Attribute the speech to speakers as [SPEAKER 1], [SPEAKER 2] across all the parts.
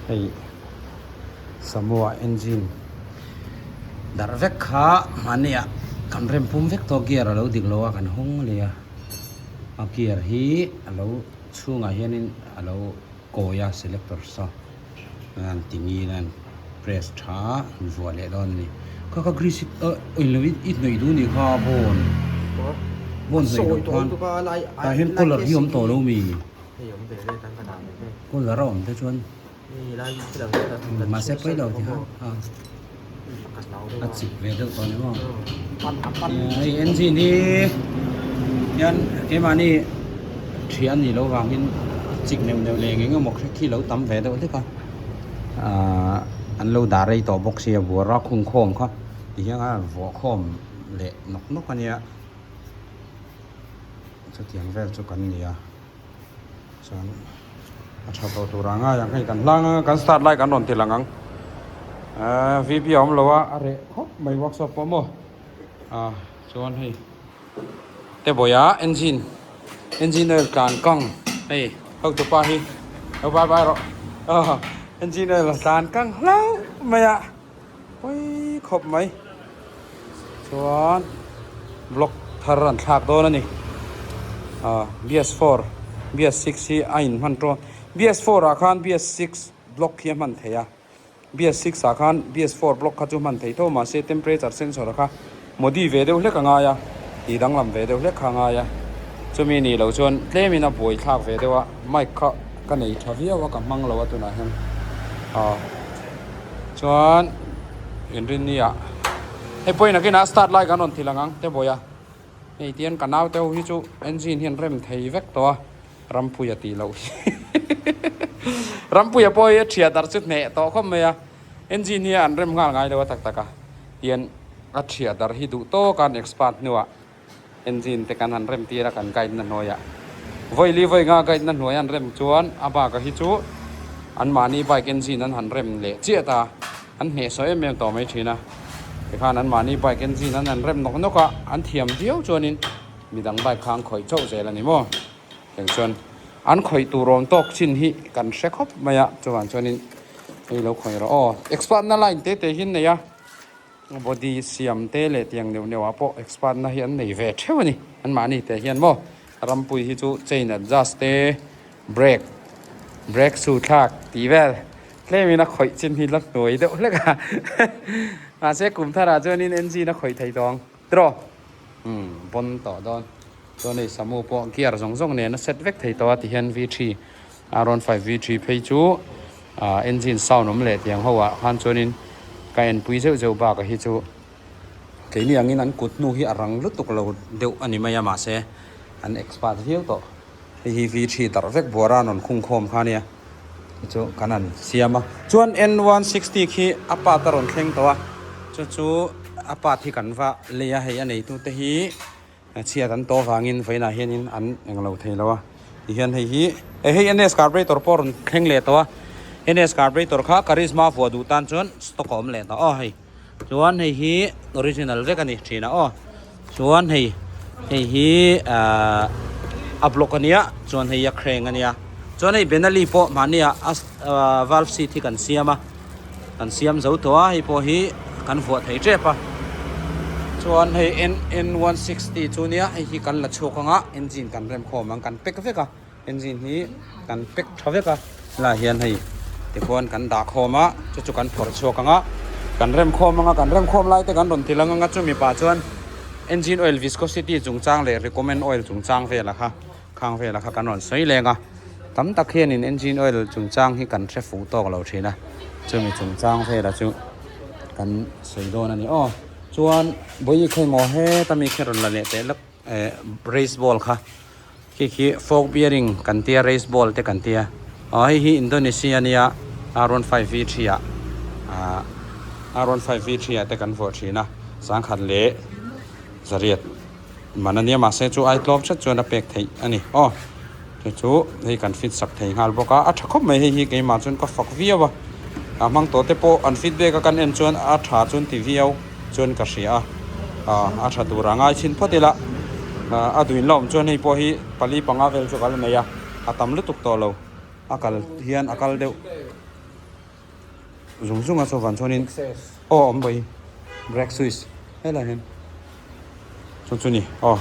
[SPEAKER 1] Hei Samoa engine darh vek kha mahni ah kan rem pum vek tawh gear alo dik lo a kan hawng a nia a gear hi alo chhungah hianin alo kawi a selector saw an ti ngil a an press tha an vuah leh dawn a ni kha kha grease hi ah englo i hnawih duh anih kha bawn bawn hnawih loh khan tah hian colour hi a awm tawh lo mi. Colour a awm te chuan mahse pawi lo ti khan a chik ve deuh tawh a ni maw hei engine hi hian keimahni thian nih loh vangin chik neuh neuh leh eng emaw khi lo tam ve deuh hlek a ahh an lo dah rei tawh bawk sia buara khung khawm kha ti hian a vuah khawm leh nawk nawk a nia. Chutiang vel chu kan ni a, chuan a tha tawh tur ah ngai ang hei kan hlang anga kan start lai kan rawn ti lang ang ahh V P a awm lo a a reh khawp mai workshop pawh maw ah chuan hei te bawih ah engine engine oil tlan kang hei hotu pa hi lo bye bye rawh ah engine oil tlan kang hlauh mai a. Pawi khawp mai chuan block thar an thlak dawn a ni ah B S four B S six hi a in hman tawn B S four ah khan B S six block hi a hman theih a B S six ah khan B S four block kha chu hman theih tho mahse temperature sensor kha modi ve deuh hlek a ngai a tih danglam ve deuh hlek kha a ngai a chumi nih loh chuan tlemin a buai thlak ve deuh a mic kha ka nei tha viau a ka hmang lo a tunah hian ah. Chuan inrinni ah hei pawhin a kinah start lai kan rawn ti lang ang te bawiha hei tihian ka nau te ho hi chu engine hian rem thei vek tawh a Rampuia tih loh hi Rampuia pawh hi a thiah darh chu hneh tawh khawp mai a engine hi an rem nghal ngai lo a tak tak a tihian a thiah darh hi duh tawk a an expert hnuah engine te kan han rem tir a kan guide na hnuaiah vawi li vawi nga guide na hnuai an rem chuan a bak hi chu an mahni bike engine an han rem leh chiah ta an hneh sawi em em tawh mai thin a tikhan an mahni bike engine an han rem nawk nawk a an thiam viau chuanin midang bike kha an khawih chauh zel a ni maw tiang chuan an khawih tur awm tawk chin hi kan hre khawp mai a chuvang chuanin hei lo khawih rawh aw expert na line te te hi an nei a. Body siam te leh tiang neuh neuh ah pawh expert na hi an nei ve theuh a ni. An mahni teh hian maw rampui hi chu chain adjust te, brake, brake su thlak tih vel tlem in a khawih chin hi la hnuai deuh hlek a. Mahse kum thar ah chuan in engine a khawih thei tawh ang tiraw? Umm bon tawh dawn. Chuan hei Samu pawh gear zawng zawng nen a set vek thei tawh a ti hian V three R one five V three phei chu ah engine sound awm leh tiang ho ah khan chuanin ka enpui zeuh zeuh bakah hi chu keini angin an kut hnu hi a rang lutuk lo deuh a ni mai a mahse an expert viau tawh. Hei hi V three darh vek buara an rawn khung khawm kha ania chu kan han siam a chuan N one sixty khi a part a rawn thleng tawh a chu chu a part hi kan va lei a hei a neitute hi. Chhiat an tawh vangin vawiinah hianin an englo thei lo a tihian hei hi eh hei N S carburetor pawh a rawn thleng leh tawh a N S carburetor kha Karizma vuah duh tan chuan stock a awm leh tawh aw hei chuan hei hi original vek a ni thin a aw chuan hei hei hi ahh a block a nia chuan hei a crank a nia chuan hei Benelli pawh mahni ah a valve seat hi kan siam a. Kan siam zo tawh a hei pawh hi kan vuah thei tep a chuan hei N N one sixty chu nia hei hi kan la chhuak anga engine kan rem khawm ang kan pack vek a engine hi kan pack tha vek a helaiah hian hei tikhuan kan dah khawm a chu chu kan phawrh chhuak anga kan rem khawm anga kan rem khawm lai te kan rawn ti lang anga chumi pah chuan engine oil viscosity chungchang leh recommend oil chungchang vel a kha. Khang velah kha kan rawn sawi leng a, tam tak hianin engine oil chungchang hi kan hre fuh tawk lo thin a, chumi chungchang velah chu kan sawi dawn a ni aw. Chuan Bawihi khawi maw heta mi khi rawn la leh teh lawk eh race ball kha khi khi fork bearing kan tia race ball te kan tia aw hei hi Indonesia ania R one five V three ah ah R one five V three ah te kan vuah thin a sangkhat leh zariat. Man ania mahse chu ai tlawm hret chuan a pek theih a ni aw chu chu hei kan fit sak thei nghal bawk a a tha khawp mai hei hi keimah chuan ka fak viau a a hmang tawh te pawh an feedback a kan en chuan a tha chuan ti viau chuan ka hria a ah a tha tur a ngai chhin phawt ila a duin la awm chuan hei pawh hi pali panga vel chu ka la nei a a tam lutuk tawh lo a kal hian a kal deuh. zung zung a chuvang chuanin aw awm bawi brake switch helaiah hian chu chu ni aw.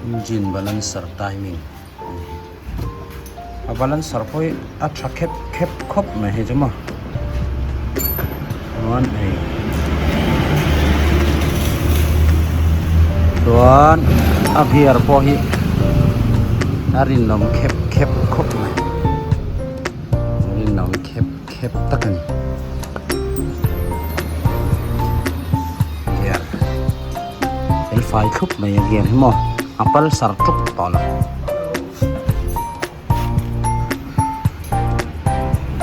[SPEAKER 1] Engine balancer timing a balancer pawh hi a tha khep khep khawp mai hei chu maw chuan hei chuan a gear pawh hi a rinawm khep khep khawp mai a rinawm khep khep tak a ni gear fel fai thlup mai a gear hi maw a pulsar ṭup tawh lo.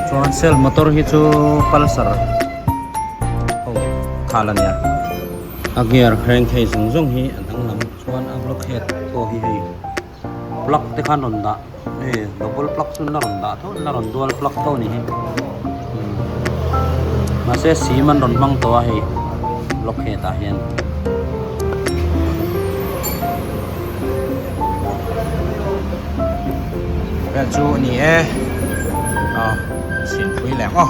[SPEAKER 1] Chuan self motor hi chu pulsar ho khal a nia a gear hreng thei zawng zawng hi a danglam chuan a block head pawh hi hei plug te khan rawn dah hei double plug chu la rawn dah tho la rawn dual plug tho a ni hi mahse sim an rawn hmang tawh a hei block head ah hian. Vel chu a ni e aw sinpui leh ang aw.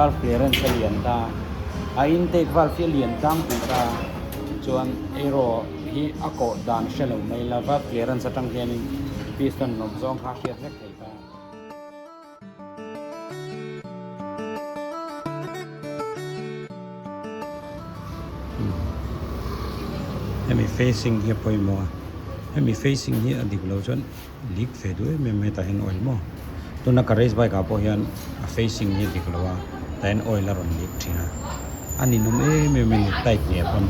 [SPEAKER 1] Valve clearance a lian ta a intake valve hi a lian tlangpui ta chuan aero hi a kawh dan hre lo mai la valve clearance atang hianin piston nawm zawng kha a hriat vek thei ta. Hemi facing hi a pawimawh a hemi facing hi a dik loh chuan leak ve duh em em mai tah hian oil maw tuna ka race bike ah pawh hian a facing hi a dik lo a tah hian oil a rawn leak thin a a ninawm em em a ni tight nia pawn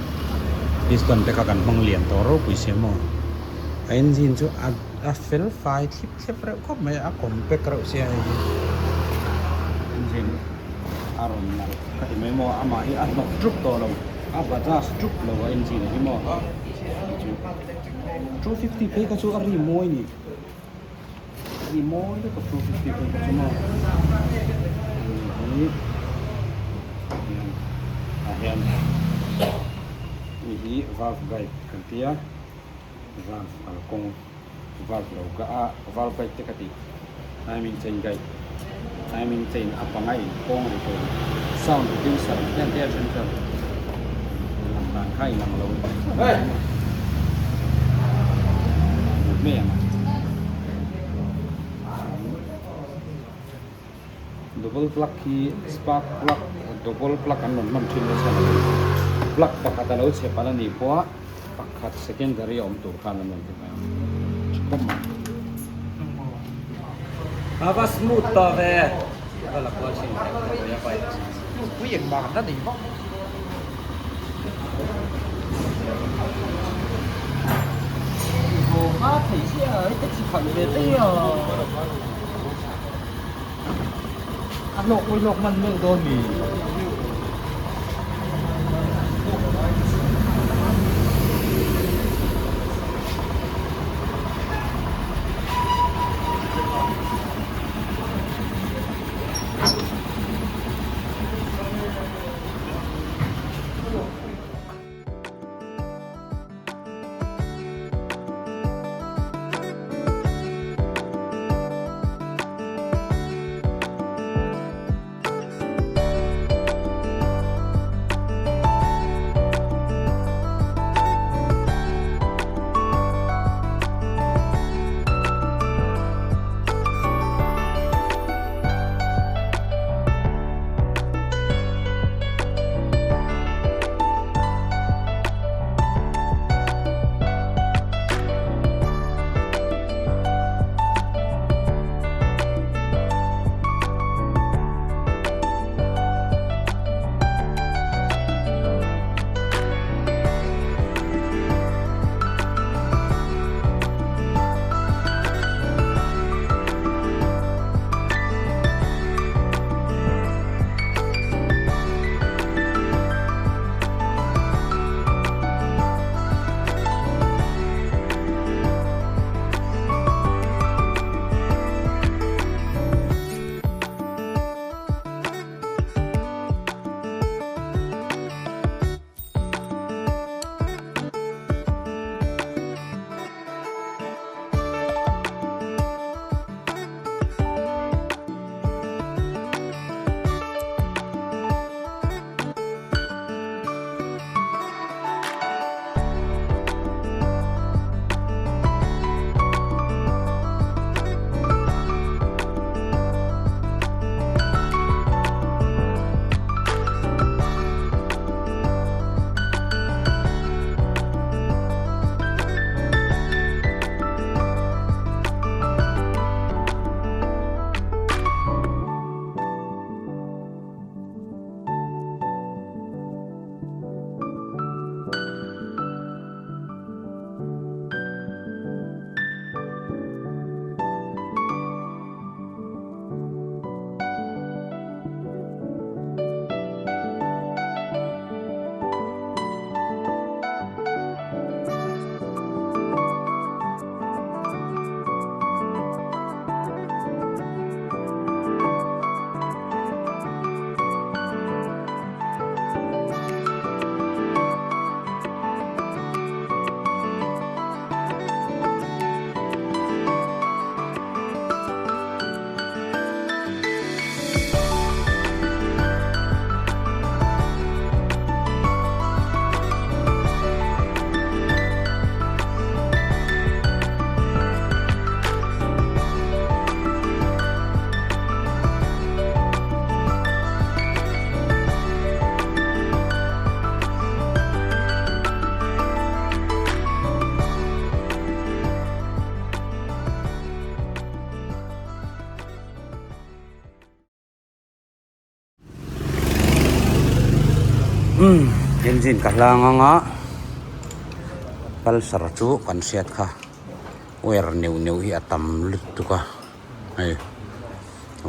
[SPEAKER 1] piston te kha kan hmang lian tawh ropui sia maw a engine chu a a fel fai thlip thlep reuh khawp mai a compact reuh sia hei hi engine a rawn nalh ka ti mai maw amah hi a hnawk ṭup tawh lo a bajaj ṭup lo a engine hi maw chu. 250 phei kha chu a ri mawi ni ri mawi lutuk 250 phei kha chu maw hi ah hian hei hi valve guide kan tia valve kalkawng valve lo ka a valve guide te ka tih timing chain guide timing chain a panga in kawng ri tur sound reducer ang hian te a then chuan lang dan kha in ang lo mai ang double plug hi spark plug double plug an rawn hman thin nasa lo plug pakhat a lo chhe palh a nih pawh a pakhat secondary a awm tur khan an rawn ti mai ang khawp mai.
[SPEAKER 2] A va smooth tawh ve.
[SPEAKER 1] A la kual chin teh teh a bike chu.
[SPEAKER 2] Pui engmah kan la nei vak. Haw hma thei chiah a, taxi khalh ve daih a. A hlawk pawh i hlawk hman meuh dawn mi?
[SPEAKER 1] Engine ka hlang anga pulsar chu kan hriat kha wire neuh neuh hi a tam lutuk a hei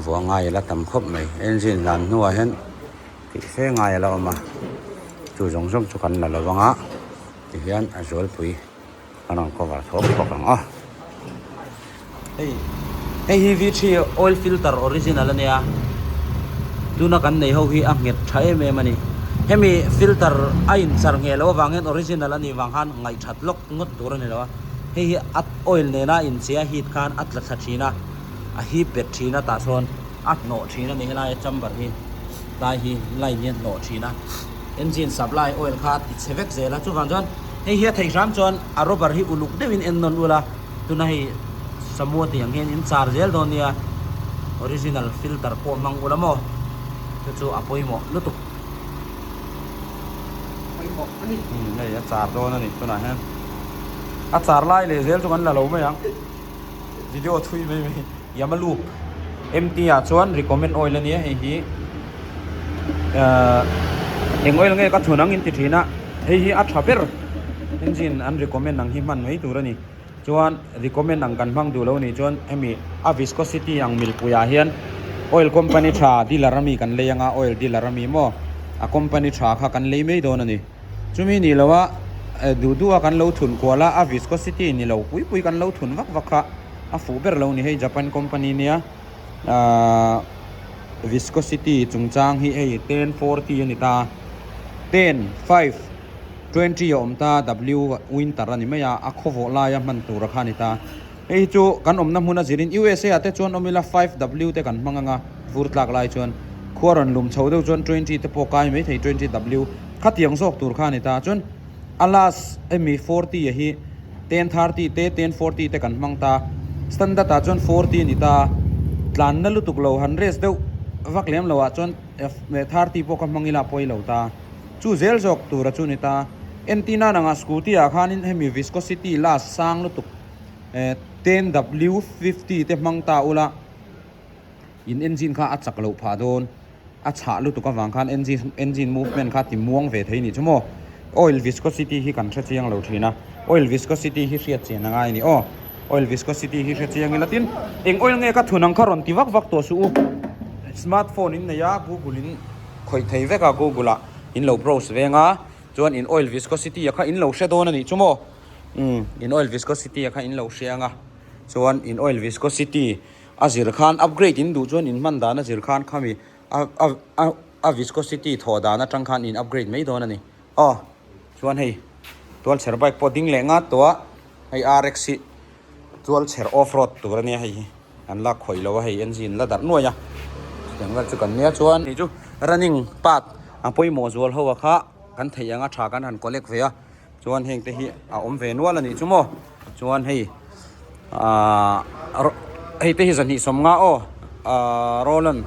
[SPEAKER 1] vuah ngai a la tam khawp mai engine hlan hnuah hian tih fe ngai a la awm a chu zawng zawng chu kan la lo ang a tihian a zualpui a rawn cover thawk bawk ang a.
[SPEAKER 2] Hei hei hi V three oil filter original a nia tuna kan nei ho hi a nghet tha em em a ni hemi filter a in char ngheh loh avang hian original a nih vang khan ngaihthat lawk ngawt tur a ni lo a hei hi a oil nena a inchei a heat khan a tla thla thin a a hip bet thin a tah sawn a hnawh thin a ni helai chamber hi tlai hi line hi a hnawh thin a engine supply oil kha a ti chhe vek zel a chuvang chuan hei hi a theih hram chuan a rubber hi uluk deuhin en nawn ula. Tuna hei Samua tih ang hian in char zel dawn nia, original filter pawh hmang ula maw, chu chu a pawimawh lutuk.
[SPEAKER 1] Pawimawh a ni. Umm hei a char dawn a ni tunah hian a char lai leh zel chu kan la lo mai ang, video thui mai mai Yamalu MT ah chuan recommend oil a nia hei hi ahh eng oil nge ka thun ang in ti thin a, hei hi a tha ber engine an recommend ang hi hman mai tur a ni. Chuan recommend ang kan hmang duh lo nih chuan hemi a viscosity ang milpuiah hian oil company tha dealer ami kan lei anga oil dealer ami maw a company tha kha kan lei mai dawn a ni. Chumi nih loha duh duh a kan lo thun kual a, a viscosity ni lo pui pui kan lo thun vak vak kha a fuh ber lo ni hei Japan company nia ahh viscosity chungchang hi hei 1040 a ni ta 10 5. 20 a awm ta, W winter a ni mai a, a khawvawh laia hman tur a kha a ni ta. Hei hi chu kan awmna hmun a zirin USA ah te chuan awm ila 5W te kan hmang ang a, vur tlak lai chuan khua rawn lum chho deuh chuan 20 te pawh kai mai thei 20W khatiang zawk tur kha a ni ta. Chuan a last hemi 40 a hi 1030 te 1040 te kan hmang ta, standard ah chuan 40 a ni ta, tlanna lutuk lo han rest deuh vak lem lo ah chuan 30 pawh ka hmang ila pawi lo ta. Chu zel zawk tura chu ni ta. Entina nangah scooty ah khanin hemi viscosity last sang lutuk 10W50 te hmang ta ula in engine kha a chak loh phah dawn. A chhah lutuk avang khan engine engine movement kha ti muang ve thei nih chu maw. Oil viscosity hi kan hre chiang lo thin a, oil viscosity hi hriat chian a ngai ni aw. Oil viscosity hi hre chiang ila tin eng oil nge ka thun ang kha rawn ti vak vak tawh suh u. Smartphone in nei a google in. Khawih thei vek a google ah in lo browse veng a chuan in oil viscosity a kha in lo hre dawn a nih chu maw umm in oil viscosity a kha in lo hre ang a chuan in oil viscosity a zir khan upgrade in duh chuan in hman dan a zir khan khami a a a viscosity thawh dan atang khan in upgrade mai dawn a ni aw chuan hei tualchher bike pawh ding leh ngat tawh a hei rx hi tualchher off road tur a nia hei hi. An lak khawih lo a hei engine la darh nuai a chutiang vel chu kan nia chuan hei chu running part a pawimawh zual ho a kha kan theih ang a tha kan han collect ve a chuan heng te hi a awm ve nual a nih chu maw chuan hei ahh hei te hi zahnih sawmnga aw ahh Roland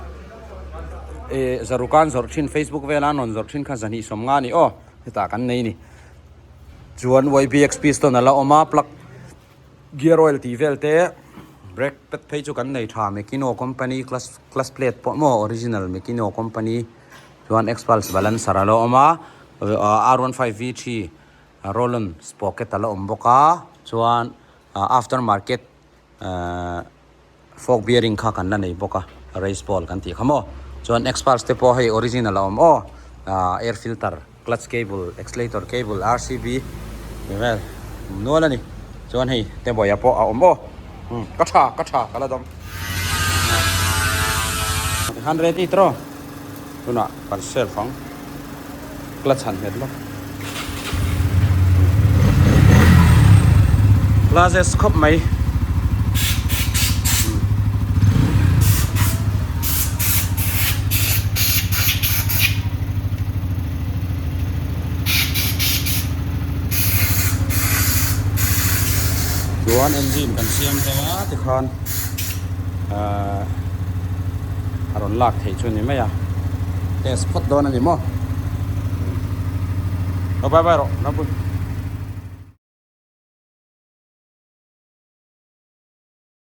[SPEAKER 1] eh zarukan zawrh thin facebook vela an rawn zawrh thin kha zahnih sawmnga a ni aw hetah kan nei a ni chuan ybx piston a la awm a plug. Gear oil tih vel te brake pad phei chu kan nei tha Mekino company clutch clutch plate pawh maw original Mekino company chuan xpulse balancer a lo awm a R 15 V 3 roll on sprocket a lo awm bawk a chuan after market ahh fork bearing kha kan la nei bawk a race ball kan tih kha maw chuan xpulse te pawh hei original a awm aw ahh air filter. Clutch cable, accelerator cable, RCB tih vel awm nual a ni. Chuan hei Tebawia pawh a awm aw. Umm ka tha ka tha ka la dawm. Tikhan ready tawh tunah kan self ang clutch han nghet lawk. Classes khawp mai. Chuan engine kan siam zo a tikhan ahh a rawn lak theih chu a ni mai a test phawt dawn a ni maw. Aw bye bye rawh.